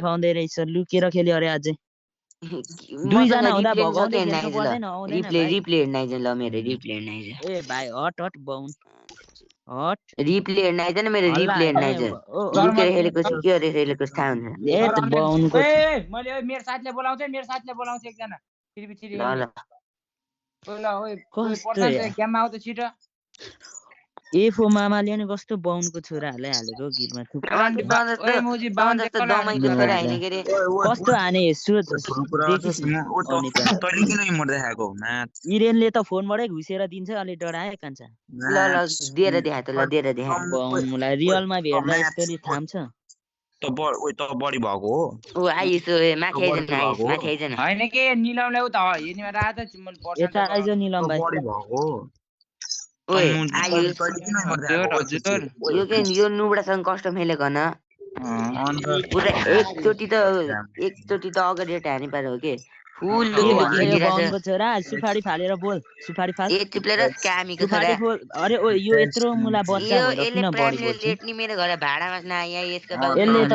देखाउँदै रहेछ लुकेर खेल्यो अरे अझै दुईजना हुँदा भगाउँदै खेल्नु पर्दैन आउँदैन भाइ रिप्ले हेर्न आइज ल मेरो रिप्ले हेर्न आइज ए भाइ हट हट बाउन हट रिप्ले हेर्न आइज न मेरो रिप्ले हेर्न आइज लुकेर खेलेको छु के अरे खेलेको छु थाहा हुन्छ ए त बाउनको मैले मेरो साथीले बोलाउँछ एकजना ल ल ल ओइ पर्सन गेममा आउ त छिटो एफो मामाले नि कस्तो बाउनको छोराहरुलाई हालेको गिरमा कस्तो हाने इरेनले त फोनबाटै घुसेर दिन्छ अलि डराए कान्छ ल ल दिएर देखाए त ल दिएर देखाए मलाई रियलमा भेट्दा यसरी थाम्छ त बढी भएको हो ओ आइस माथि आइजन हैन के निलमले उता हेर्नेमा रात यता आइज निलम भाइ बढी भएको ओए आयुष यो के यो नुबडासँग कस्टम खेलेको न पुरा एकचोटी त अगाडि हानि पारे हो के फुल बाउनको छोरा सुपारी फालेर बोल सुपारी फाल ए चुप्लेर कामीको छोरा अरे ओ यो यत्रो मुला बच्चा किन बढी बोल्छ नि मेरो घर भाडामा नआया यसको बाउ यसले त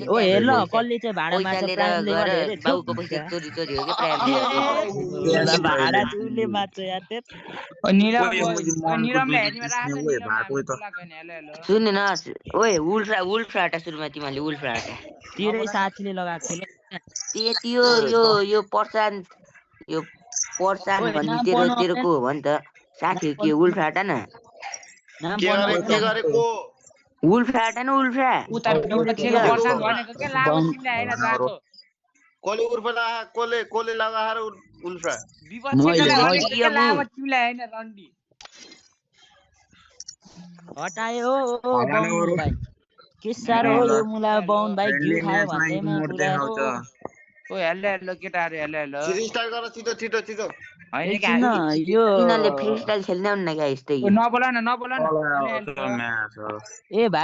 ओ हेर ल कसले चाहिँ भाडामा छ प्राइमले गरे बाउको पैसा चोरी हो के प्राइमले भाडा चुरले मात्र यार निलमले हेर्नेमा रात सुन्ने न ओए उल्फ्राटा सुरुमा तिमीले उल्फ्राटा तेरै साथीले लगाएको थियो यो पर्सान भन्ने तेरो हो नि त साथी के उल्फ्राटा न उल्फ्राटा न उल्फ्रा कोले लगाएर उल्फ्रा हटायो बाउन भाइ के साह्रो हो यो मुला बाउन भाइ घिउ खायो भन्दैमा पुरा ओ हेल्लो केटाहरु हेल्लो फ्रीस्टाइल गर छिटो हैन के यो किनले फ्रीस्टाइल खेल्न न गाइस नबोला न ए भाइ